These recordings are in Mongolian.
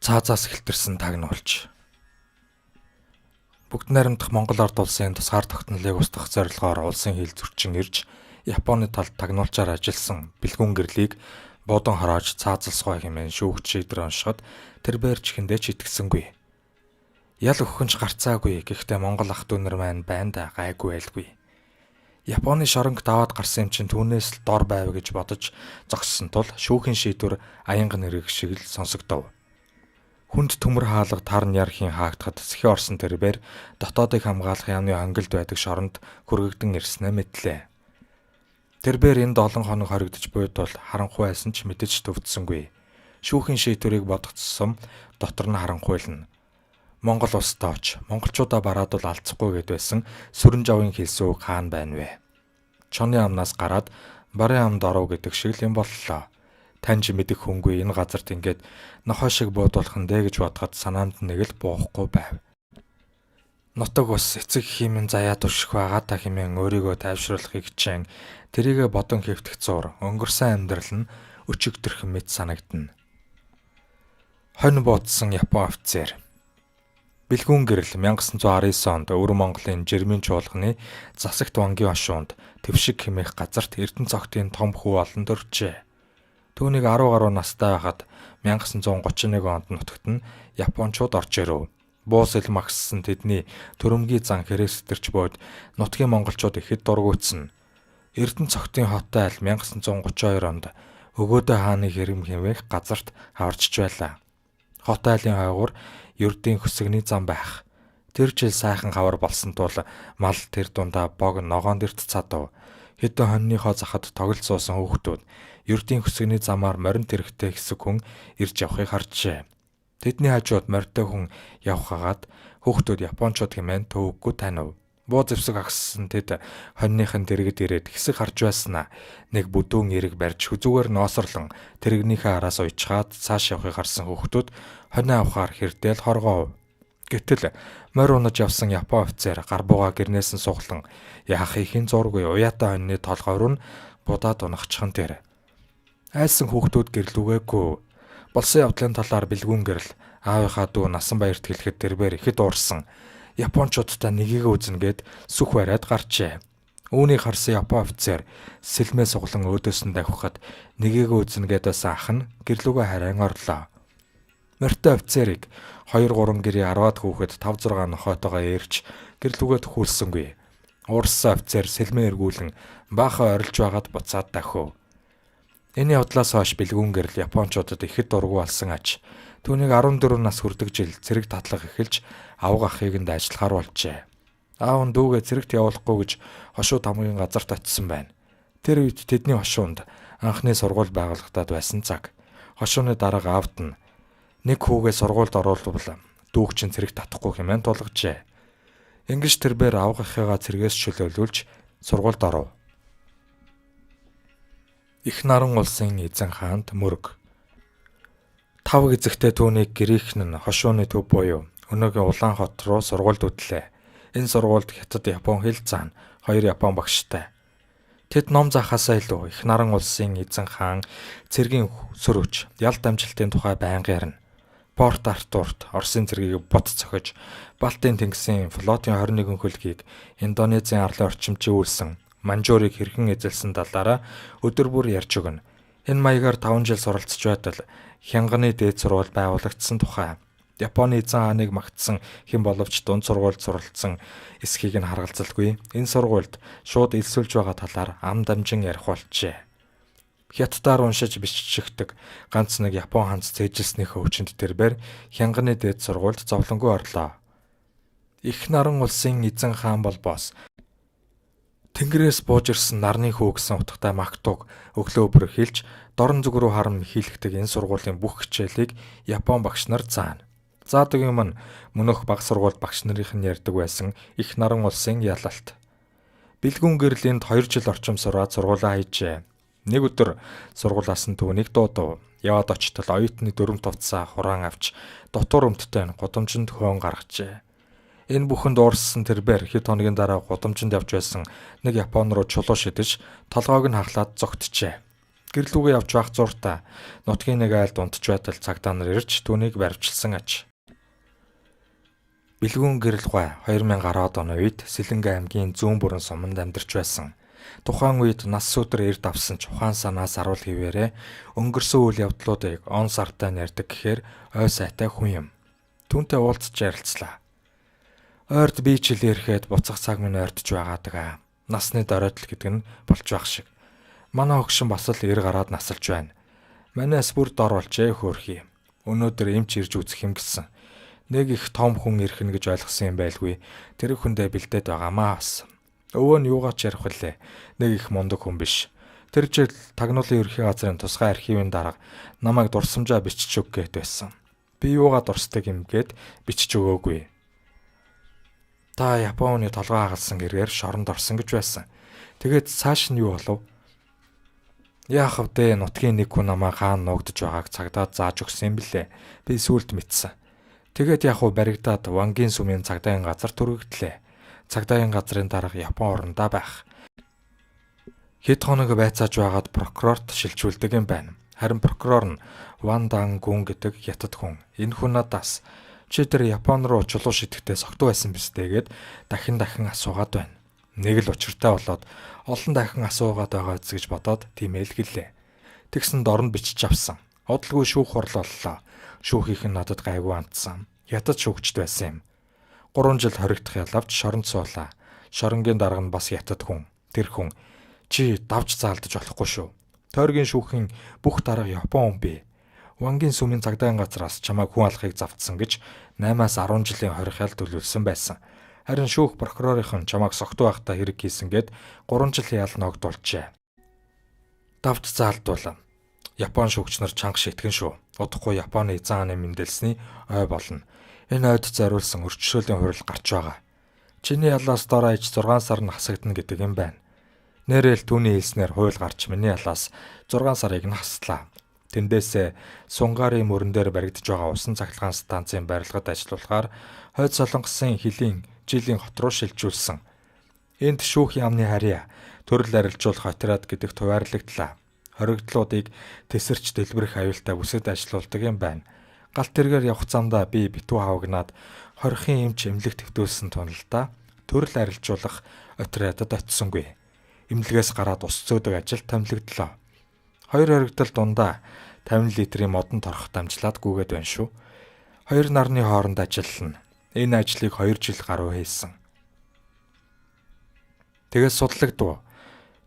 Цаазаас хэлтэрсэн тагнуулч. Бүгд найрамдах Монгол ард улсын тусгаар тогтнолыг устгах зорилгоор улсын хил зөрчин ирж Японы талд тагнуулчаар ажилласан Бэлгүн гэрлийг буудан хороож цаазалсгой хэмээн шүүгч шийдвэр уншихад тэрбээр чихэндээ ч итгэсэнгүй. Ял өгөхөн ч гарцаагүй. Гэхдээ Монгол ах дүү нар маань байна да гайгүй байлгүй. Японы шоронг даваад гарсан юм чинь түүнээс л дор байв гэж бодож зогссон тул шүүхийн шийдвэр аянга нэрэг шиг л сонсогдов. Хүнд төмөр хаалга тарн ярхийн хаагдахад сэхээ орсон тэрбээр дотоодыг хамгаалах яамны хонгилд байдаг шоронд хүргэгдэн ирснээ мэдлээ. Тэрбээр энд олон хоног хоригдож буйд бол харанхуй байсан ч мэдэж төвдсөнгүй. Шүүхийн шийдвэрийг бодох тусам дотор нь харанхуйлна. Монгол улстай оч, монголчуудаа бараадвал алдсахгүй гэд байсан сүрэн жавын хэлсэн үг хаана байна вэ? Чоны амнаас гараад барын амд оров гэдэг шиг л юм боллоо. Таньж мэдэх хүнгүй энэ газарт ингээд нохой шиг буудуулах нь дээ гэж бодоход санаанд нэг л буухгүй байв. Нутаг ус эцэг хиймэн заяа турших байгаа та хэмээн өөрийгөө тайвшруулахыг хичээн тэрийгэ бодон хэвтэх зур өнгөрсөн амьдрал нь өчигдөрхөн мэт санагдана. Хонь буудсан Япон офицер. Бэлгүүн гэрэл 1919 онд Өвөр Монголын Жирмийн чуулганы засагт вангийн хошуунд твшиг хэмээх газарт Эрдэнэ цогтын том хүү олон төржээ. Түүнийг 10 гаруй настай байхад 1931 онд нутагт нь Япончууд орж ирэв. Буу сэлэм агссан тэдний төрөмгийн зан хэрэг сэтэрч буйд нутгийн монголчууд ихэд дургуутсан. Эрдэнэ цогтын хоттой айл 1932 онд Өгөөдөө хааны хэрэм хэмээх газарт хаварчж байлаа. Хот айлын хойгуур ердийн хөсөгний зам байх. Тэр жил сайхан хавар болсон тул мал тэр дундаа бог ногоон дэрт цадав. Хэдэн хоньныхоо захад тоглолт суусан хүүхдүүд ердийн хөсөгний замаар морин тэрэгтэй хэсэг хүн ирж явахыг харжээ. Тэдний хажууд морьтой хүн явах хагаад хүүхдүүд японочууд хэмээн төвөггүй танив. Буу зэвсэг агссан тэд хоньныхын дэргэд ирээд хэсэг харж байснаа нэг бүдүүн эрэг барьж хүзүүгээр ноосорлон тэрэгнийхээ араас уйчгаад цааш явахыг харсан хүүхдүүд хонио авахаар хэрдээл хоргоов. Гэтэл морь унаж явсан Япон офицер гар буугаа гэрнээс нь суглан яах ихийн зургүй уяатай хоньны толгой руу нь будаад унахчихан тэр. Айсан хүүхдүүд гэрлүүгээгүй. Болсон явдлын талаар бэлгүүн гэрэл аавынхаа дүү насан баярт хэлэхэд тэрбээр ихэд уурсан. Япончуудтай нэгийг үзнэ гэд сүх бариад гарчээ. Үүнийг харсан Япон офицер сэлмээ суглан өөдөөс нь давхихад нэгийг үзнэ гэд байсан ах нь гэрлүүгээ харайн орлоо. Морьтой офицерыг 2 3 гэрийн 10-аад хүүхэд 5 6 нохойтойгоо эрж гэрлүүгээ төхүүлсэнгүй. Уурссан офицер сэлмээ эргүүлэн баахан орилж байгаад буцаад дахив. Энэ явдлаас хойш бэлгүүн гэрэл Япончуудад ихэд дургүй болсон аж. Түүнийг 14 нас хүрдэг жил цэрэг татлага эхэлж авга ахыг нь дайжлахаар болжээ. Аав нь дүүгээ цэрэгт явуулахгүй гэж хошуу тамгийн газарт очисон байна. Тэр үед тэдний хошуунд анхны сургууль байгуулагдаад байсан цаг. Хошууны дарга аавд нь нэг хүүгээ сургуульд оруулбал дүүг чинь цэрэгт татахгүй хэмээн тулгажээ. Ингэж тэрбээр авга ахыгаа цэргээс чөлөөлүүлж сургуульд оров. Их наран улсын эзэн хаанд мөрөг. Тав гэзэгтэй түүнийг гэрийнхэн нь хошууны төв буюу өнөөгийн Улаан хот руу сургуульд үдлээ. Энэ сургуульд хятад Япон хэл заана. Хоёр Япон багштай. Тэд ном заахаасаа илүү их наран улсын эзэн хаан цэргийн сөрөвч ялд амжилтын тухай байнга ярина. Порт Артурт Оросын цэргийг бот цохиж Балтийн тэнгисийн флотын 21 хөлгийг Индонезийн арлын орчимжийн үйлсэн Манжуурыг хэрхэн эзэлсэн талаараа өдөр бүр ярьж өгнө. Энэ маягаар 5 жил суралцж байтал Хянганы дээд сургууль байгуулагдсан тухай Японы эзэн хааныг магтсан хэн боловч дунд сургуульд суралцсан эсхийг нь харгалзалгүй. Энэ сургуульд шууд элсүүлж байгаа талаар ам дамжин ярих болжээ. Хятадаар уншиж биччихдэг ганц нэг Япон ханц цээжилснийхөө хүчинд тэрбээр Хянганы дээд сургуульд зовлонгүй орлоо. Их наран улсын эзэн хаан бол бос. Тэнгэрээс бууж ирсэн нарны хүү гэсэн утгатай мактуг өглөө бүр хэлж дорн зүг рүү харан хийлэгдэг энэ сургуулийн бүх хичээлийг Япон багш нар заана. Заадаг юм нь мөнөх баг сургуульд багш нарын нь ярьдаг байсан их наран улсын ялалт. Бэлгүүн гэрэл энд 2 жил орчим сураад сургуулаа хайжээ. Нэг өдөр сургуулиас нь түүнийг дуудав. Яваад очтол оюутны дөрөв тувцаа хураан авч дотуур өмдтэй гудамжинд хөөн гаргажээ. Энэ бүхэнд уурссан тэрбээр хэд хоногийн дараа гудамжинд явж байсан нэг Япон руу чулуу шидэж толгойг нь хахлаад зогтжээ. Гэрлүүгээ явж байх зуртаа нутгийн нэг айлд унтж байтал цагдаа нар ирж түүнийг баривчилсан аж. Бэлгүүн Гэрэлгуй 2010-ад оны үед Сэлэнгэ аймгийн Зүүн бүрэн суманд амьдарч байсан. Тухайн үед нас сүдэр эрд авсан ч ухаан санаа саруул хэвээрээ өнгөрсөн үйл явдлуудыг он сартай ярьдаг гэхээр ой сайтай хүн юм. Түүнтэй уулзч ярилцлаа. Ойрд би чил ирэхэд буцах цаг минь ойртож байгаадаг. Насны доройтол гэдэг нь болж байх шиг. Манай хөгшин бас л эр гараад насалж байна. Манайс бүр дор болжээ хөөрхий. Өнөөдөр эмч ирж үзэх юм гэсэн. Нэг их том хүн ирэх нь гэж ойлгосон юм байлгүй. Тэр хүндээ бэлдээд байгаамаа бас. Өвөө нь юугаач ярих вүлээ. Нэг их мундаг хүн биш. Тэр жил тагнуулын ерхий газрын тусгай архивын дарга намайг дурсамжаа бичиж өг гэт байсан. Би юугаа дурсдаг юм гээд бичиж өгөөгүй. Та Японы толгой хагалсан гэргээр шоронд орсон гэж байсан. Тэгээд цааш нь юу болов? Яах вэ? Нутгийн нэг хүн намайг хаана нуугдж байгааг цагдаад зааж өгсөн юм билээ. Би сүулт мэдсэн. Тэгээд яг уу баригдаад Вангийн сүмийн цагдаагийн газар түргэгдлээ. Цагдаагийн газрын дарга Япон орондоо байх. Хэд хоног байцааж байгаад прокурорт шилжүүлдэг юм байна. Харин прокурор нь Ван Дан Гүн гэдэг хятад хүн. Энэ хүн надаас чи тэр Япон руу чулуу шидэхдээ согтуу байсан биз дээ гэд дахин дахин асуугаад байна. Нэг л учиртай болоод олон дахин асуугаад байгаа биз гэж бодоод тийм ээ л гэлээ. Тэгсэн дорн бичиж авсан. Удалгүй шүүх хурал боллоо. Шүүхийнх нь надад гайгүй хандсан. Хятад шүүгчд байсан юм. 3 жил хоригдох ялавч шоронд суулаа. Шоронгийн дарга нь бас хятад хүн. Тэр хүн чи давж заалдаж болохгүй шүү. Тойргийн шүүхийн бүх дарга Япон хүн бий. Вангийн сүмийн цагдаагийн газраас чамайг хүн алахыг завтсан гэж 8-аас 10 жилийн хорих ял төлөвлөсөн байсан. Харин шүүх прокурорынхон чамайг согтуу байхдаа хэрэг хийсэн гэд 3 жилийн ял ногдуулжээ. Давж заалдвал Япон шүүгч нар чанга шитгэн шүү. Удахгүй Японы эзэн хааны мэндэлсний ой болно. Энэ ойд зориулсан өрчшөөлийн хурил гарч байгаа. Чиний ялаас дор аяж 6 сар нь хасагдана гэдэг юм байна. Нэрэл түүний хэлснээр хууль гарч миний ялаас 6 сарыг нь хаслаа. Тэндээсээ Сунгарын мөрөн дээр баригдаж байгаа усан цахилгаан станцын барилгад ажиллуулахаар Хойд Солонгосын хөлийн жилийн хот руу шилжүүлсэн. Энд шүүх яамны харьяа төрөл арилжуулах отряд гэдэг туваарлагдлаа. Хоригдлуудыг тэсэрч дэлбэрэх аюултай бүсэд ажиллуулдаг юм байна. Галт тэргээр явах замдаа би битүү хавагнаад хорихын эмч эмнэлэг твтүүлсэн туналдаа төрөл арилжуулах отрядад очисонгүй. Эмнэлгээс гараад ус зөөдөг ажилд томилогдлоо. Хоёр хоригдол дундаа 50 литрийн модон торох дамжлаад гүгээд байна шүү. Хоёр нарны хооронд ажиллана. Энэ ажлыг 2 жил гаруй хийсэн. Тэгээд судлагдав.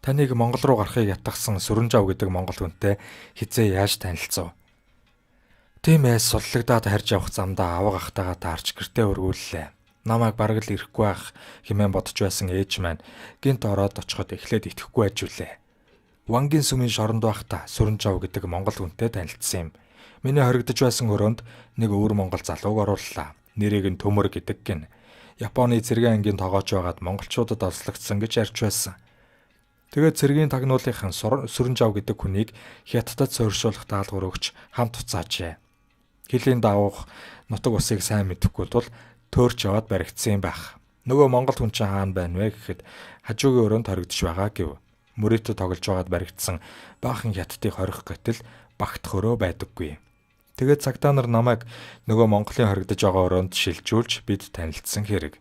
Таныг Монгол руу гарахыг ятгсан Сүрэнжав гэдэг монгол хүнтэй хизээ яаж танилцав? Тийм ээ, судлагдаад харж явах замдаа авга ахтайгаа таарч гэртээ өргүүллээ. Намайг бараг л ирэхгүй байх хэмээн бодож байсан ээж маань гинт ороод очиход эхлээд итгэхгүй байж үлээ. Вангийн сүмийн шоронд байхдаа Сүрэнжав гэдэг монгол хүнтэй танилцсан юм. Миний хоригдож байсан өрөөнд нэг өвөр монгол залууг орууллаа. Нэрийг нь Төмөр гэдэг гин. Японы цэргийн ангийн тогооч байгаад монголчуудад олзлогдсон гэж ярьж байсан. Тэгээд цэргийн тагнуулынхан Сүрэнжав гэдэг хүнийг Хятадд суурьшуулах даалгавар өгч хамт уцаажээ. Хөлийн дагуух нутаг усыг сайн мэдэхгүй тул төөрч яваад баригдсан юм байх. Нөгөө монгол хүн чинь хаана байна вэ гэхэд хажуугийн өрөөнд хоригдож байгаа гэв. Мөрөөдө тоглож байгаад баригдсан баахан хятадыг хорих гэтэл багтах өрөө байдаггүй. Тэгээд цагдаа нар намайг нөгөө монголын хоригдож байгаа өрөөнд шилжүүлж бид танилцсан хэрэг.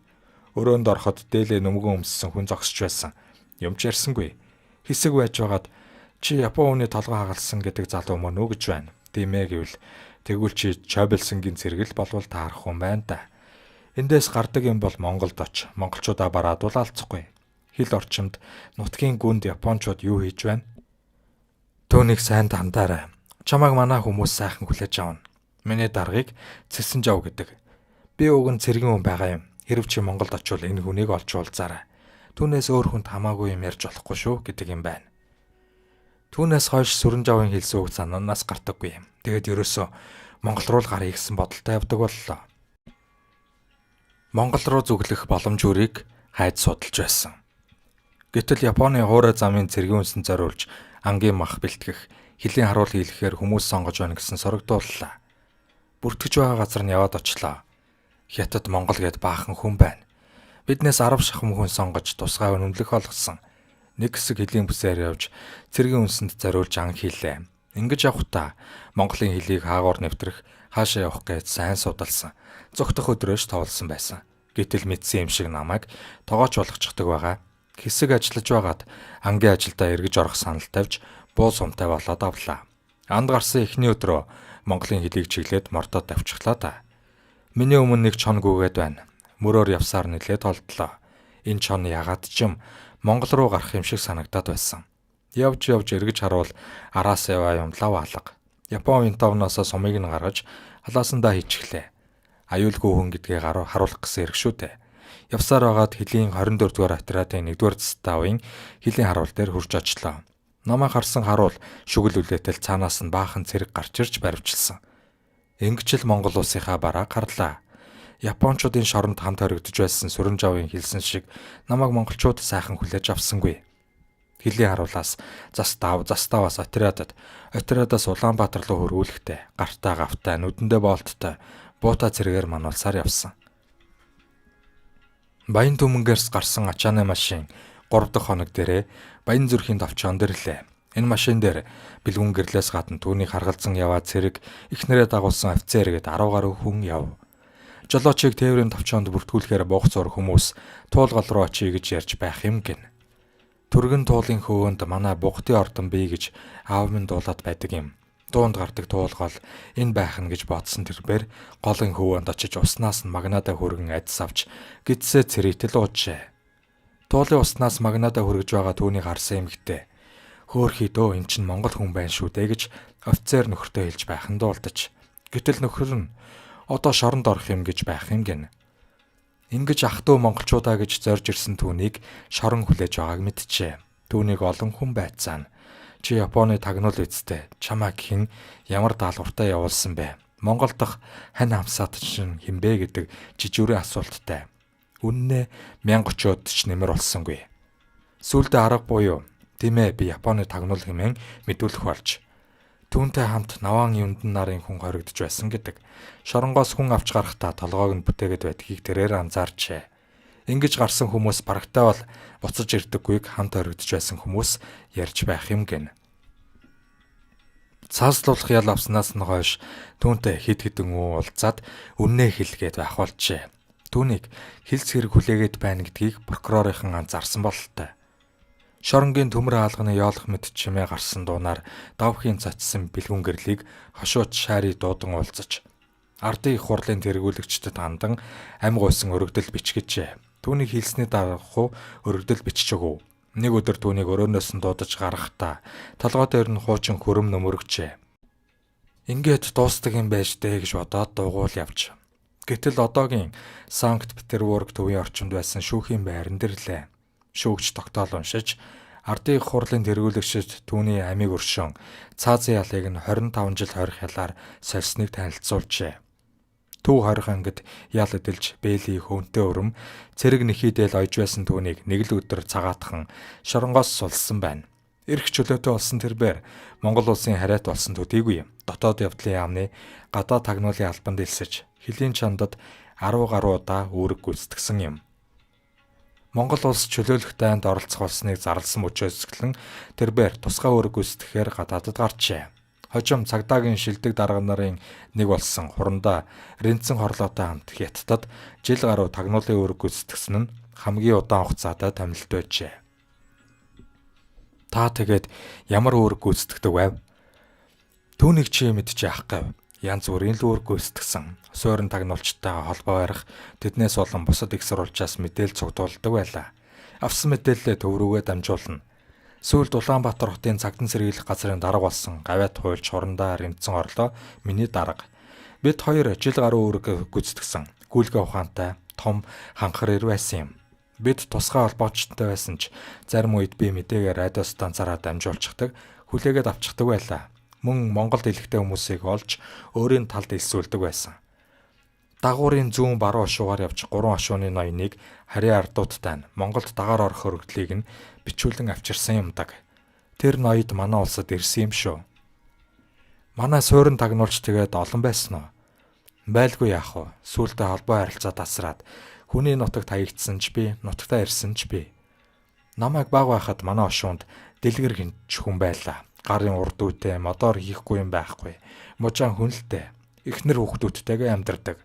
Өрөөнд ороход дээлээ нүмгэн өмссөн хүн зогсож байсан. Юм ч ярьсангүй. Хэсэг байж байгаад чи Япон хүний толгой хагалсан гэдэг залуу мөн үү гэж байна. Тийм ээ гэвэл тэгвэл чи Чобелсонгийн цэргэл болвол таарах хүн байна да. Эндээс гардаг юм бол Монголд оч. Монголчуудаа бараадвал алцахгүй. Хил орчимд нутгийн гүнд японочууд юу хийж байна? Түүнийг сайн дандаарай. Чамайг манай хүмүүс сайхан хүлээж авна. Миний даргаыг Цэсэн жав гэдэг. Би уг нь цэргийн хүн байгаа юм. Хэрв чи Монголд очивол энэ хүнийг олж уулзаарай. Түүнээс өөр хүнд хамаагүй юм ярьж болохгүй шүү гэдэг юм байна. Түүнээс хойш Сүрэнжавын хэлсэн үг санаанаас гардаггүй юм. Тэгээд ерөөсөө Монгол руу л гаръя гэсэн бодолтой явдаг боллоо. Монгол руу зүглэх боломж үрийг хайд судалж байсан. Гэтэл Японы хуурай замын цэргийн үнсэнд зориулж ангийн мах бэлтгэх, хөлийн харуул хийлгэхээр хүмүүс сонгож байна гэсэн сорогдууллаа. Бүртгэж байгаа газар нь яваад очлоо. Хятад Монгол гэд баахан хүн байна. Биднээс 10 шахам хүн сонгож тусгай үнэмлэх олгосон. Нэг хэсэг хөлийн бүсээр явж цэргийн үнсэнд зориулж ан хийлээ. Ингэж явхдаа Монголын хөлийг хаагуур нэвтрэх, хаашаа явах гэж сайн судалсан. Зогтох өдрөөш товлсон байсан. Гэтэл мэдсэн юм шиг намайг тогооч болгочихдаг байгаа. Хэсэг ажиллаж байгаад ангийн ажилдаа эргэж орох санал тавьж буу сумтай болоод авлаа. Анд гарсан эхний өдрөө Монголын хөлийг чиглээд мордоод тавьчихлаа да. Миний өмнө нэг чон гүгээд байна. Мөрөөр явсаар нэлээд холдлоо. Энэ чон ягаад ч юм Монгол руу гарах юм шиг санагдаад байсан. Явж явж эргэж харуул араас яваа юм лав алга. Япон винтовноос сумыг нь гаргаж халаасандаа хийчихлээ. Аюулгүй хүн гэдгээ харуулах гэсэн хэрэг шүү дээ. Явсаар байгаад хөлийн 24 дугаар отрядын 1-р заставын хөлийн харуул дээр хүрч очлоо. Намайг харсан харуул шүгэл үлээтэл цаанаас нь баахан цэрэг гарч ирж баривчилсан. Ингэж л Монгол улсынхаа бараа гарлаа. Япончуудын шоронд хамт хоригдож байсан Сүрэнжавын хэлсэн шиг намайг монголчууд сайхан хүлээж авсангүй. Хөлийн харуулаас застав, заставаас отрядад, отрядаас Улаанбаатар руу хөрвүүлэхдээ гартаа гавтай, нүдэндээ боолттой буута цэргээр мануулсаар явсан. Баян түмэнгээрс гарсан ачааны машин 3 дахь хоног дээрээ Баян зүрхийн товчоон дэрлээ. Энэ машин дээр бэлгүн гэрлээс гадна түүнийг харгалзан яваа цэрэг, эхнэрээ дагуулсан офицер гээд 10 гаруй хүн яв. Жолоочийг тээврийн товчоонд бүртгүүлэхээр буух зур хүмүүс туул гол руу очие гэж ярьж байх юм гин. Түргэн туулын хөвөнд манай бугтын ордон бий гэж аав минь дуулаад байдаг юм. Дуунд гардаг туулгол энэ байх нь гэж бодсон тэрбээр голын хөвөнд очиж уснаас нь магнада хүргэн адис авч гидсээ цэрийтэл уужээ. Туулын уснаас магнада хүргэж байгаа түүнийг харсан эмэгтэй хөөхий дөө эн чинь монгол хүн байна шүү дээ гэж офицер нөхөртөө хэлж байх нь дуулдаж. Гэтэл нөхөр нь одоо шоронд орох юм гэж байх юм гин. Ингэж ах トゥ монголчуудаа гэж зорж ирсэн түүнийг шорон хүлээж байгааг мэдчихэ. Түүнийг олон хүн байцаана. Чи Японы тагнуул үсттэй. Чамайг хэн ямар даалгавартай явуулсан бэ? Монгол дахь хань хамсаат чинь хэн бэ гэдэг жижүүрийн асуулттай. Үннээ 1030-од ч нэмэр болсонгүй. Сүүлдээ арга буюу тийм ээ би Японы тагнуул хэмээн мэдүүлэх болж. Түүнтэй хамт Наван Юндан нарын хүн хоригдож байсан гэдэг. Шоронгоос хүн авч гарахдаа толгойг нь бүтээгээд байдгийг тэрээр анзаарчээ. Ингэж гарсан хүмүүс барагтай бол буцаж ирдэггүйг хамт хоригдож байсан хүмүүс ярьж байх юм гин. Цааслуулах ял авснаас нь хойш түүнтэй хэд хэдэн уулзаад үннээ хэлгээд байх болжээ. Түүнийг хилц хэрэг хүлээгээд байна гэдгийг прокурорынхан анзаарсан бололтой. Шоронгийн төмөр хаалганы ёолох мэт чимээ гарсан дуунаар давхийн цацсан бэлгүн гэрлийг хошууч шаари дуудан уулзаж ардын их хурлын тэргүүлэгчдэд хандан ам гуйсан өргөдөл бичгэжээ. Түүнийг хийлсний дараах өргөдөл бичиж өгөв. Нэг өдөр түүнийг өрөөнөөс нь дуудаж гаргахдаа толгой дээр нь хуучин хөрөм нөмөргчээ. Ингээд дуустдаг юм байж дээ гэж бодоод дуугуул явж. Гэтэл одоогийн Санкт Петербург төвийн орчимд байсан шүүхийн байран дэрлээ. Шүүгч тогтоол уншиж ардын их хурлын тэргүүлэгчид түүний амийг өршөн цаазын ялыг нь 25 жил хорих ялаар сольсныг танилцуулжээ. Төв 20 ангид ял эдэлж Бэли хөөнтэй өрөм цэрэг нэхийдэл ойж байсан түүнийг нэг л өдөр цагаатхан шоронгоос сулсан байна. Эрх чөлөөтэй болсон тэрбээр Монгол улсын хариат болсон төдийгүй дотоод явдлын яамны гадаад тагнуулын албанд элсэж хөлийн чандад 10 гаруй удаа үүрэг гүйцэтгсэн юм. Монгол улс чөлөөлөх дайнд оролцох болсныг зарласан мөчөөсгөлэн тэрбээр тусгай үүрэг гүйцэтгэхээр гадаадад гарчээ. Хожим цагдаагийн шилдэг дарга нарын нэг болсон хурандаа Рэнцэн хорлоотой хамт Хятадд жил гаруй тагнуулын үүрэг гүйцэтгсэн нь хамгийн удаан хугацаатай томилолт байжээ. Та тэгээд ямар үүрэг гүйцэтгэдэг вэ? Түүнийг чи мэдчих яах гэв. Янз бүрийн л үүрэг гүйцэтгсэн. Суурин тагнуулчтайгаа холбоо барих, тэднээс болон бусад их сурвалжаас мэдээлэл цугтуулдаг байлаа. Авсан мэдээллээ төв рүүгээ дамжуулна. Сүүлд Улаанбаатар хотын цагдан сэргийлэх газрын дарга болсон гавьяат хуульч хурандаа рэмдсэн орлоо миний дарга. Бид хоёр жил гаруй үүрэг гүйцэтгсэн. Гүйлгээ ухаантай, том ханхар ир байсан юм. Бид тусгай холбоочтой байсан ч зарим үед би мэдээгээ радио станцаараа дамжуулчихдаг, хүлээгээд авчихдаг байлаа. Мөн Монголд элэгтэй хүмүүсийг олж өөрийн талд элсүүлдэг байсан. Дагуурын зүүн баруун хошуугаар явж 3 хошууны ноёныг харийн ардуудтай нь Монголд дагаар орох өргөдлийг нь бичүүлэн авчирсан юмдаг. Тэр ноёд манай улсад ирсэн юм шүү. Манай суурин тагнуулч тэгээд олон байсан уу? Байлгүй яах вэ? Сүүлдээ холбоо харилцаа тасраад хүний нутагт хаягдсан ч би, нутагтаа ирсэн ч би. Намайг баг байхад манай хошуунд дэлгэр хинч хүн байлаа. Гарын урд үедээ модоор хийхгүй юм байхгүй. Мужаан хүнэлтэй. Эхнэр хүүхдүүдтэйгээ амьдардаг.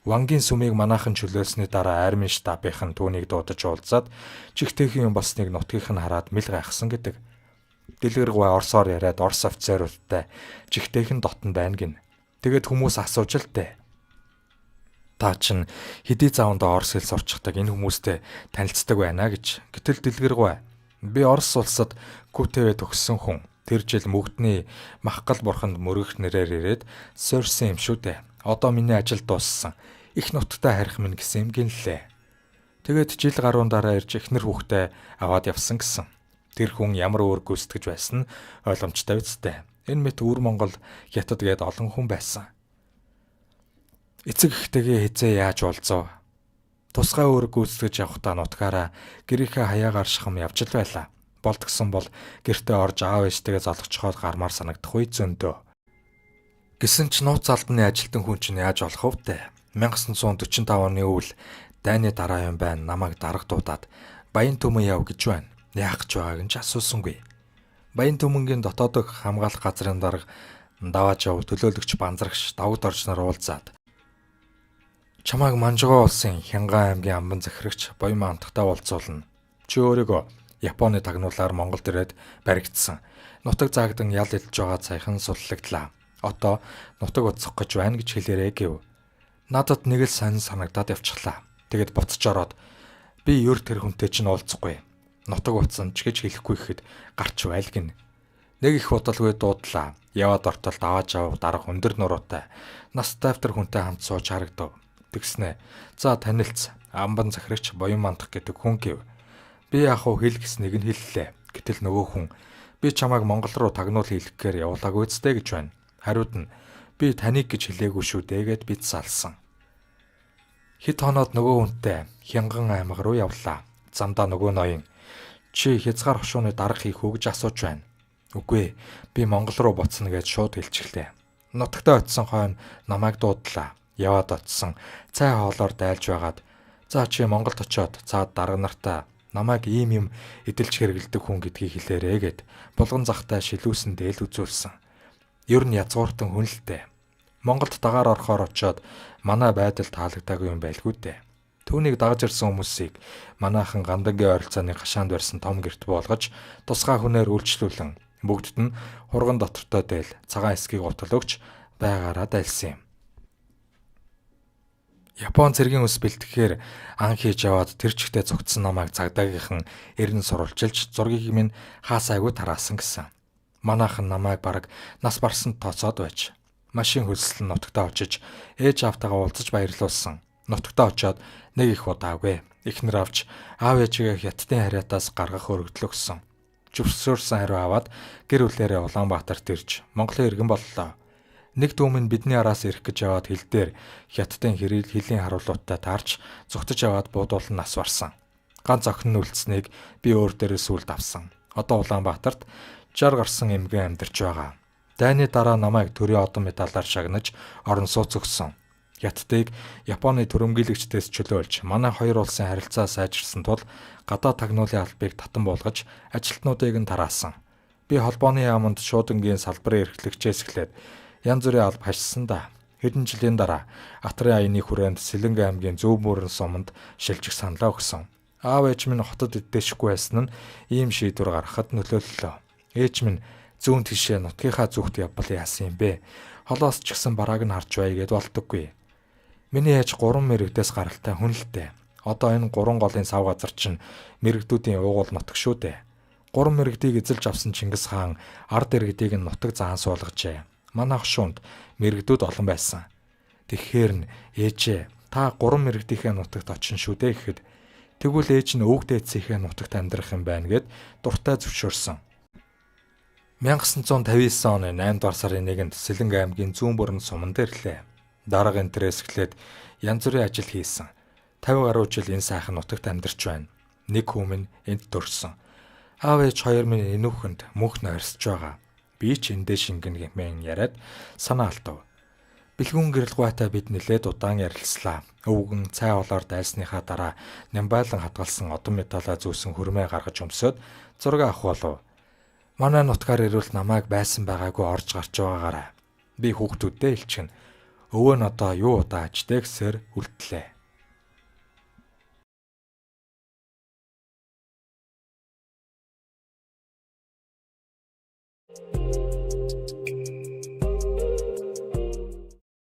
Вангийн сүмийг манайхан чөлөөлсөний дараа армийн штабынхан түүнийг дуудаж уулзаад чихтэйхэн юм болсныг нутгийнх нь хараад мэл гайхсан гэдэг. Дэлгэргуй орсоор яриад орс офицеруудтай чихтэйхэн дотн байна гин. Тэгээд хүмүүс асууж л дээ. Та чинь хэдий заавандаа орс хэл сурчдаг энэ хүмүүстэй танилцдаг байна гэж. Гэтэл Дэлгэргуй би Орос улсад КТВ төгссөн хүн. Тэр жил мөгдний Махгал бурханд мөргөх нэрээр ирээд суурсан юм шүү дээ. Одоо миний ажил дууссан. Их нутагтай харих минь гэсэн юм гинлээ. Тэгээд жил гаруй дараа ирж эхнэр хүүхдээ аваад явсан гэсэн. Тэр хүн ямар өөр гүйцэтгэж байсан нь ойлгомжтой үсттэй. Энэ мэт өвөр Монгол хятад гээд олон хүн байсан. Эцэг эхтэйгээ хизээ яаж уулзав? Тусгай өөр гүйцэтгэж явахдаа нутгаараа гэрийнхээ хаяагаар шахам явж л байлаа. Болдгсон бол гэртээ орж аав ээжтэйгээ золгочхоод гармаар санагдах үе зөндөө. Гэсэн ч нууц албаны ажилтан хүн чинь яаж болох вэ? 1945 оны өвөл дайны дараа юм байна. Намайг дарга дуудаад Баян түмэн яв гэж байна. Яах гэж байгааг нь ч асуусангүй. Баян түмэнгийн дотоодох хамгаалах газрын дарга Даваажав төлөөлөгч Банзрагш Давд орчноор уулзаад чамайг Манжгоо улсын Хянган аймгийн амбан захирагч Боёмон антахтай уулзуулна. Чи өөрийгөө Японы тагнуулаар Монголд ирээд баригдсан. Нутаг заагдан ял илж байгаа цаяхан суллагдлаа. Одоо нутаг уцах гэж байна гэж хэлээрэй гэв. Надад нэг л сонин санагдаад явчихлаа. Тэгэд буцаж ороод би ер тэр хүнтэй чинь уулзахгүй. Нутаг уцсан ч гэж хэлэхгүй ихэд гарч байл гин. Нэг их удалгүй дуудлаа. Яваад ортол давааж ав дарга өндөр нуруутай. Нас тайвтар хүнтэй хамт сууж харагдав. Тэгснэ. За танилц. Амбан захирагч Боён мандах гэдэг хүн гэв. Би яах вэ хэл гэснийг нь хэллээ. Гэтэл нөгөө хүн би чамайг Монгол руу тагнуул хийлгэхээр гэхээр явуулаагүй зү гэж байна. Хариуд нь би таныг гэж хэлээгүй шүү дээ гэд бид салсан. Хэд хоноод нөгөө хүнтэй Хянган аймаг руу явлаа. Замдаа нөгөө ноён чи хязгаар хошууны дарга хийх үү гэж асууж байна. Үгүй би Монгол руу буцна гэж шууд хэлчихлээ. Нутагтаа очисон хойно намайг дуудлаа. Яваад очисон цай хоолоор дайлж байгаад за чи Монголд очиод цаад дарга нартаа намайг ийм юм эдэлж хэрэгэлдэг хүн гэдгийг хэлээрэй гэд булган захтай шилүүсэн дээл үзүүлсэн. Ер нь язгууртан хүн л дээ. Монголд дагаар орохоор очиод манай байдал таалагдаагүй юм байлгүй дээ. Түүнийг дагаж ирсэн хүмүүсийг манайхан Гандангийн ойролцооны гашаанд барьсан том гэрт буулгаж тусгай хүнээр үйлчлүүлэн бүгдд нь хурган дотортой дээл цагаан эсгийг гутал өгч байгаараа дайлсан юм. Япон цэргийн ус бэлтгэхээр ан хийж яваад тэр чигтээ зогтсон намайг цагдаагийнхан эрен сурвалчилж зургийг минь хаасайгүй тараасан гэсэн. Манайхан намайг бараг нас барсанд тооцоод байж. Машин хөлсөл нь нутагтаа очиж ээж аавтайгаа уулзаж баярлуулсан. Нутагтаа очиод нэг их удаагүй. Эхнэр авч аав ээжигээ хятадын хариатаас гаргах өргөдөл өгсөн. Зөвшөөрсөн хариу аваад гэр бүлээрээ Улаанбаатарт ирж Монголын иргэн боллоо. Нэг дүүм нь бидний араас ирэх гэж яваад хил дээр хятадын хэрэл хөлийн харуулуудтай таарч зүгтэж яваад буудуулан нас барсан. Ганц охин нь үлдсэнийг би өөр дээрээ сүлд авсан. Одоо Улаанбаатарт 60 гарсан эмгэн амьдарч байгаа. Дайны дараа намайг төрийн одон медалаар шагнаж орон сууц өгсөн. Хятадыг Японы төрөмгийлэгчдээс чөлөөлж манай хоёр улсын харилцаа сайжирсан тул гадаад тагнуулын албыг татан буулгаж ажилтнуудыг нь тараасан. Би холбооны яаманд шуудангийн салбарын эрхлэгчээс эхлээд янз бүрийн алба хашсан да. Хэдэн жилийн дараа Атрын аяны хүрээнд Сэлэнг аймгийн Зөв мөрөн суманд шилжих саналаа өгсөн. Аав ээж минь хотод эддэшгүй байсан нь ийм шийдвэр гаргахад нөлөөллөө. Ээж минь зүүн тишээ нутгийнхаа зүгт явбал яасан юм бэ? Холоос ч гэсэн барааг нь харж бай гэд болдоггүй. Миний ээж 3 мэрэгдээс гаралтай хүн л дээ. Одоо энэ 3 голын сав газар чинь мэрэгдүүдийн уугуул нутаг шүү дээ. 3 мэрэгдийг эзэлж авсан Чингис хаан ард иргэдийг нь нутаг заан суулгажээ. Манай хошуунд мэрэгдүүд олон байсан. Тэгэхээр нь ээжээ та 3 мэрэгдийнхээ нутагт очин шүү дээ гэхэд тэгвэл ээж нь өвөг дээдсийнхээ нутагт амьдрах юм байна гэд дуртай зөвшөөрсөн. 1959 оны 8 дугаар сарын 1-нд Сэлэнг аймгийн Зүүн бүрэн суманд ирлээ. Дарга энтрээс эхлээд янз бүрийн ажил хийсэн. 50 гаруй жил энэ сайхан нутагт амьдарч байна. Нэг хүн минь энд төрсөн. Аав ээж хоёр минь энүүхэнд мөнх нойрсож байгаа. Би ч эндээ шингэн хэмээн яриад санаа алдав. Бэлгүүн гэрэлгуйтай бид нэлээд удаан ярилцлаа. Өвгөн цай олоор дайсныхаа дараа нямбайлан хадгалсан одон медалаа зүүсэн хөрмөө гаргаж өмсөөд зураг авах болов. Манай нутгаар ирвэл намайг байсан байгаагүй орж гарч байгаагаарай. Би хүүхдүүддээ илчгэнэ. Өвөө нь одоо юу удааж тэ гэсээр үлдлээ.